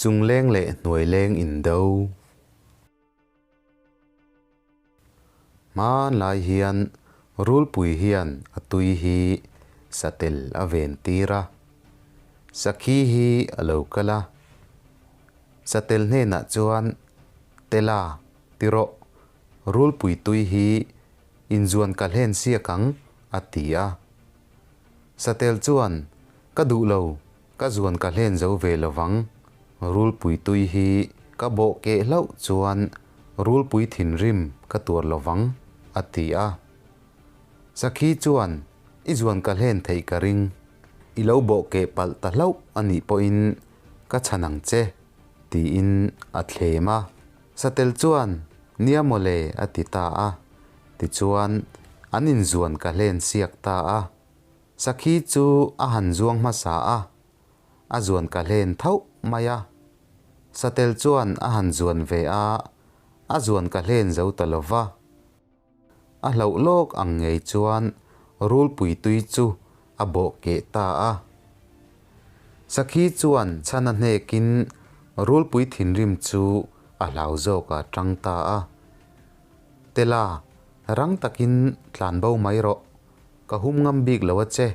Chungleng leh hnuaileng indo. Hmanlai hian rulpui hian a tui hi satel a ven tir a, sakhi hi a lo kal a. Satel hnenah chuan, Tela, ti rawh, rulpui tui hi inzuan ka hlen siak ang, a ti a. Satel chuan, Ka duh lo, Ka zuan ka hlen zo ve lovang, rulpui tui hi ka bawh keh hlauh chuan rulpui thinrim ka tuar lovang, a ti a. Sakhi chuan, I zuan ka hlen theih ka ring, i lo bawh keh palh ta hlauh a nih pawhin ka chhan ang che, tiin a thlem a. Satel chuan, Nia mawle, a ti ta a. Tichuan, an inzuan ka hlen siak ta a. Sakhi chu a han zuang hmasa a, a zuan ka hlen thauh mai a. Satel chuan a han zuan ve a, a zuan ka hlen zo ta lo va. A hlauh lawk ang ngei chuan rulpui tui chu a bawh keh ta a. Sakhi chuan chhan a hnekin rulpui thinrim chu a hlau zawk a tang ta a. Tela, rang takin tlan bo mai rawh. Ka hum ngam bik lo a che,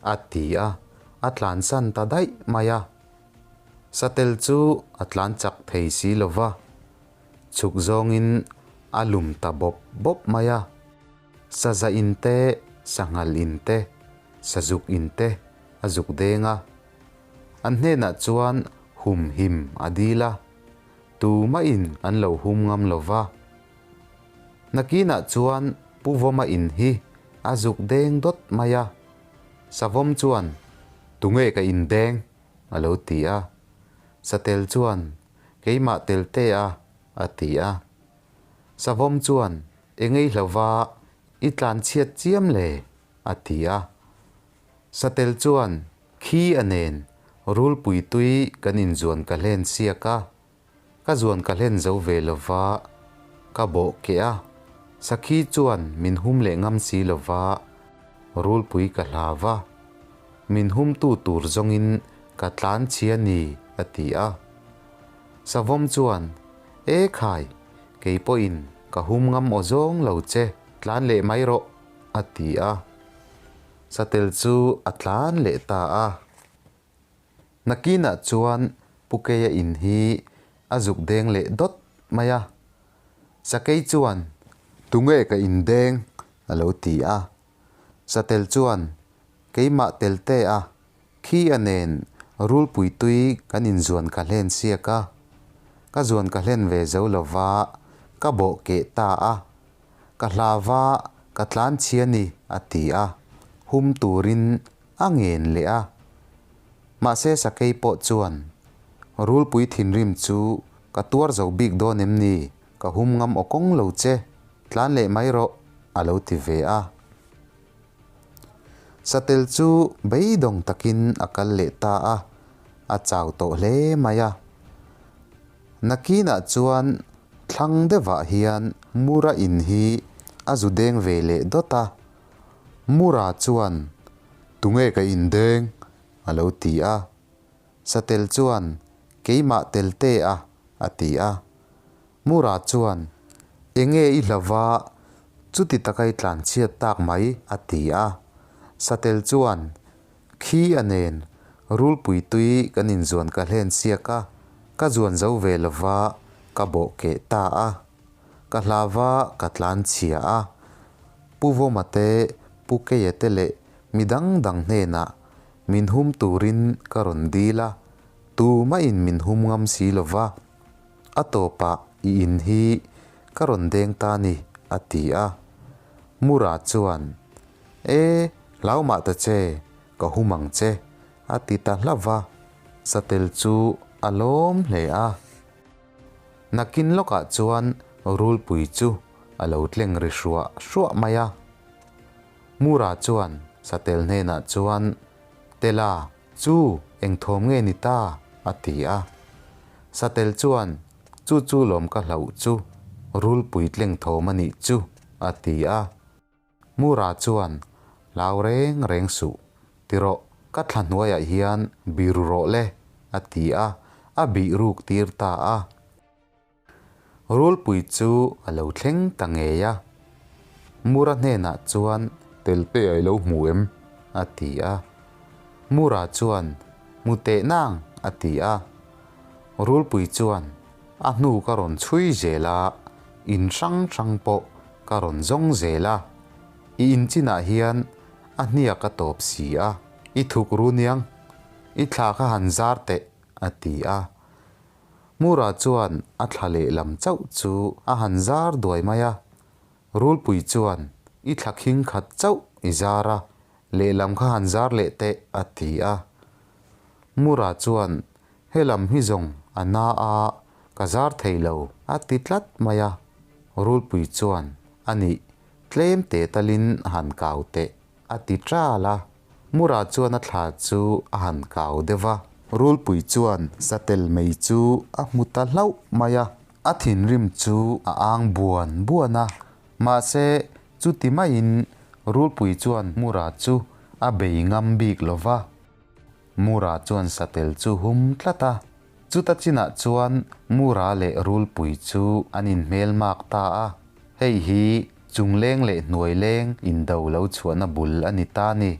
a ti a, a tlansan ta daih mai a. Satel chu a tlan chak thei si lo va, chhuk zawngin a lum ta bawp bawp mai a. Saza in te, sanghal in te, sazuk in te a zuk deng a. An hnenah chuan hum him a dil a, tumahin an lo hum ngam lo va. Nakinah chuan Pu Vawma in hi a zuk deng dawt mai a, Savawm chuan, Tunge ka in deng? a lo ti a. Satel chuan, Keimah tel te a, a ti a. Savawm chuan, Engei hlauva i tlan chhiat chiam le? a ti a. Satel chuan, Khi a nen, rulpui tui kan inzuan ka hlen siak a. Ka zuan ka hlen zo ve lova, ka bawh keh a, sakhi chuan min hum leh ngam si lova, rulpui ka hlau a, min humtu tur zawngin ka tlan chhia ni, a ti a. Savawm chuan, E khai, kei pawhin ka hum ngam aw zawng lo che, tlan leh mai rawh, a ti a. Satel chu a tlan leh ta a. Nakinah chuan Pukeia in hi a zuk deng leh dawt mai a. Sakei chuan, Tunge ka in deng? a lo ti a. Satel chuan, Keimah tel te a, khi a nen rulpui tui kan inzuan ka hlen siak a. Ka zuan ka hlen ve zo lo va, ka bawh keh ta a. Ka hlava ka tlan chhia ni, a ti a. Hum turin A ngen leh a. Mahse sakei pawh chuan, Rulpui thinrim chu ka tuar zo bik dawn em ni? Ka hum ngam aw kawng lo che, tlan leh mai rawh, a lo ti ve a. Satel chu beidawng takin a kal leh ta a, a chau tawh hle mai a. Nakinah chuan thlang deuhah hian Mura in hi a zu deng ve leh dawt a. Mura chuan, Tunge ka indeng? a lo ti a. Satel chuan, Keimah tel te a, a ti a. Mura chuan, Enge i hlauva, chuti taka i tlanchhiat tak mai, a ti a. Satel chuan, Khi a nen, rulpui tui kan inzuan ka hlen siak a, ka zuan zo ve lova ka bawh keh ta a. Ka hlauva ka tlanchhia a. Pu Vawma te, Pu Keia te leh mi dang dang hnenah min hum turin ka rawn dil a, tumahin min hum ngam si lo va, a tawpah i in hi ka rawn deng ta ni, a ti a. Mura chuan, E, hlau mah ta che, ka hum ang che, a ti ta hlauh va, satel chu a lawm hle a. Nakin lawkah chuan rulpui chu a lo tleng ri hruah hruah mai a. Mura chuan satel hnenah chuan, Tela, chu eng thawm nge ni ta? a ti a. Satel chuan, Chu chu lawm ka hlauh chu, rulpui tleng thawm a nih chu, a ti a. Mura chuan, Hlau reng reng suh, ti rawh, ka thla hnuaiah hian biru rawh le, a ti a, a bih ruk tir ta a. Rulpui chu a lo thleng ta ngei a. Mura hnenah chuan. Telte a i lo hmu em? a ti a. Mura chuan, Hmu teh nang, a ti a. Rulpui chuan, A hnu ka rawn chhui zel a, in hrang hrang pawh ka rawn zawng zel a. I inchinah hian a hniak a tawp si a, i thuk ru niang, i thla kha han zar teh, a ti a. Mura chuan a thla lehlam chauh chu a han zar duai mai a. Rulpui chuan, I thla khing khat chauh i zar a, lehlam kha han zar leh teh, a ti a. Mura chuan, Helam hi zawng a na a, ka zar thei lo, a ti tlat mai a. Rulpui chuan, A nih, tlem te talin han kau teh, a ti ṭal a. Mura chuan a thla chu a han kau deuh a. Rulpui chuan satel mei chu a hmu ta hlauh mai a. A thinrim chu a ang buan buan a. Mahse, chuti maiin Rulpui chuan Mura chu a bei ngam bik lo va. Mura chuan satel chu hum tlat a. Chuta chinah chuan Mura leh Rulpui chu an inhmelmak ta a. Hei hi chungleng leh hnuaileng indo lo chhuahna bul a ni ta ni.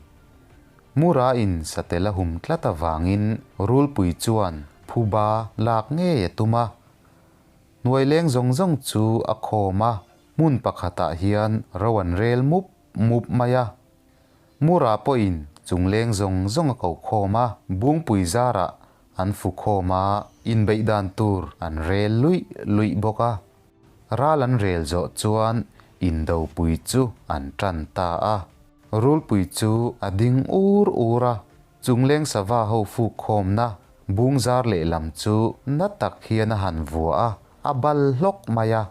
Mura in satel a hum tlat avangin Rulpui chuan phuba lak ngei a tum a. Hnuaileng zawng zawng chu a khawm a, hmun pakhatah hian ro an rel mup mup mai a. Mura pawhin chungleng zawng zawng a ko khawm a, Bungpui zarah an fu khawm a, inbeih dan tur an rel luih luih bawk a. Ral an rel zawh chuan indopui chu an tan ta a. Rulpui chu a ding ur ur a, chungleng sava ho fuk khawmna bung zar lehlam chu na tak hian a han vuah a, a bal hlawk mai a.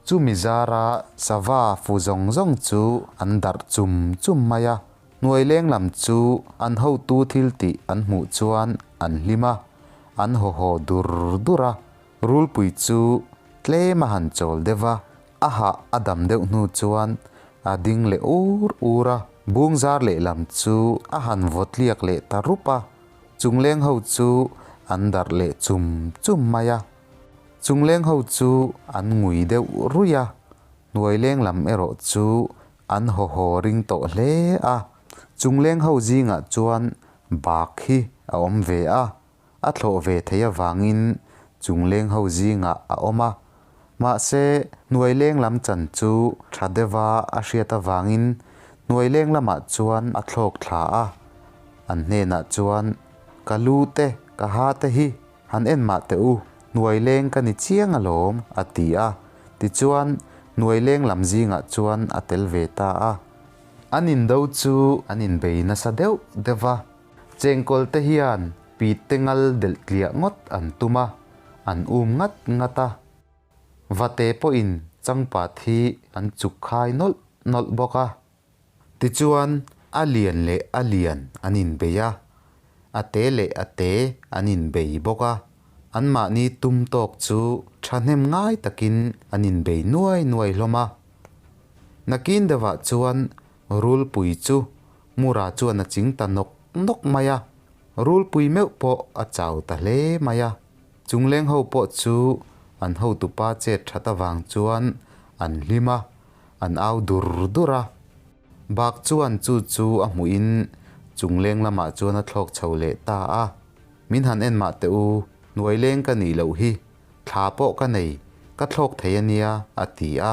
Chumi zara sava fu zawng zawng chu an darh chum chum mai a, hnuai leng lam chu an hotu thil tih an hmuh chuan an hlim a, an haw haw dur dur a. Rulpui chu tlem a han chawl deuh va, a hah a dam deuh hnu chuan a ding leh ur ur a, bung zar lehlam chu a han vawtliak leh ta rup a, chungleng ho chu an darh leh chum chum mai a. Chungleng ho chu an ngui deuh ruih a, hnuaileng lam erawh chu an haw haw ring tawh hle a. Chungleng ho zingah chuan bak hi a awm ve a, a thlawh ve thei avangin chungleng ho zingah a awm a. Mahse, hnuaileng lam chan chu tha deuha a hriat avangin hnuaileng lamah chuan a thlawk thla a. An hnenah chuan, Ka lu te, ka ha te hi Han en mah teh u, hnuai leng ka ni chiang alawm, a ti a. Tichuan, hnuai leng lam zingah chuan a tel ve ta a. An indo chu an inbei nasa deuh deuh va. Chengkawl te hian pit te ngal delh tliah ngawt an tum a, an um ngat ngat a. Vate pawhin changpat hi an chuk khai nawlh nawlh bawk a. Tichuan, a lian leh a lian an inbei a, a te leh a te an inbei bawk a. Anmahni tum tawk chu thahnem ngai takin an inbei nuai nuai hlawm a. Nakin deuhah chuan rulpui chu Mura chuan a ching ta nawk nawk mai a, rulpui meuh pawh a chau ta hle mai a. Chungleng ho pawh chu an hotupa chet that avang chuan an hlim a. An au dur dur a. Bak chuan chu chu a hmuhin chungleng lamah chuan a thlawk chho leh ta a. Min han en mah teh u, hnuaileng ka nih loh hi, thla pawh ka nei, ka thlawk thei a nia, a ti a.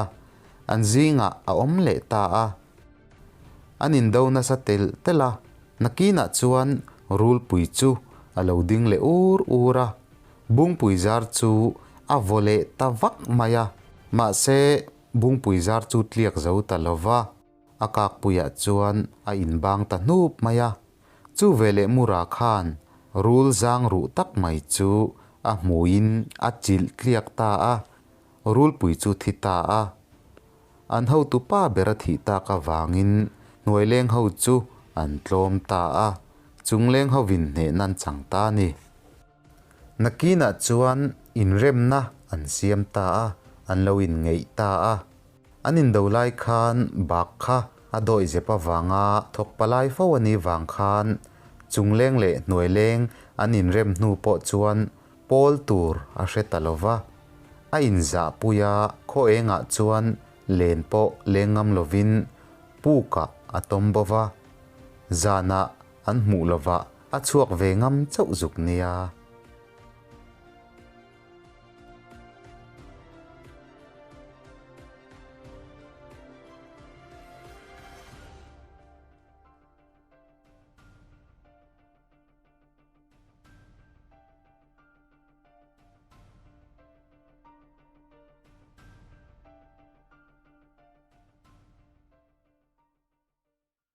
An zingah a awm leh ta a. An indo nasa telh telh a, nakinah chuan rulpui chu a lo ding leh ur ur a. Bungpui zar chu a vaw leh ta vak mai a. Mahse, Bungpui zar chu tliak zo ta lo va, a kakpuiah chuan a inbang ta hnup mai a. Chu veleh Mura khan rul zang ruh tak mai chu a hmuiin a chilh tliak ta a, rulpui chu thi ta a. An hotu pa ber a thih tak avangin hnuaileng ho chu an tlawm ta a, chungleng hovin hnehna an chang ta a ni. Nakinah chuan inremna an siam ta a, an lo inngeih ta a. An indo lai khan bak kha a dawih zep avanga thawk palai fo a nih vang khan chungleng leh hnuaileng an inrem hnu pawh chuan Pawl tur a hre ta lo va, a inzahpui a, khaw engah chuan len pawh leng ngam lovin pukah a tawm bo va, zanah an hmuh lovah a chhuak ve ngam chauh zuk nia!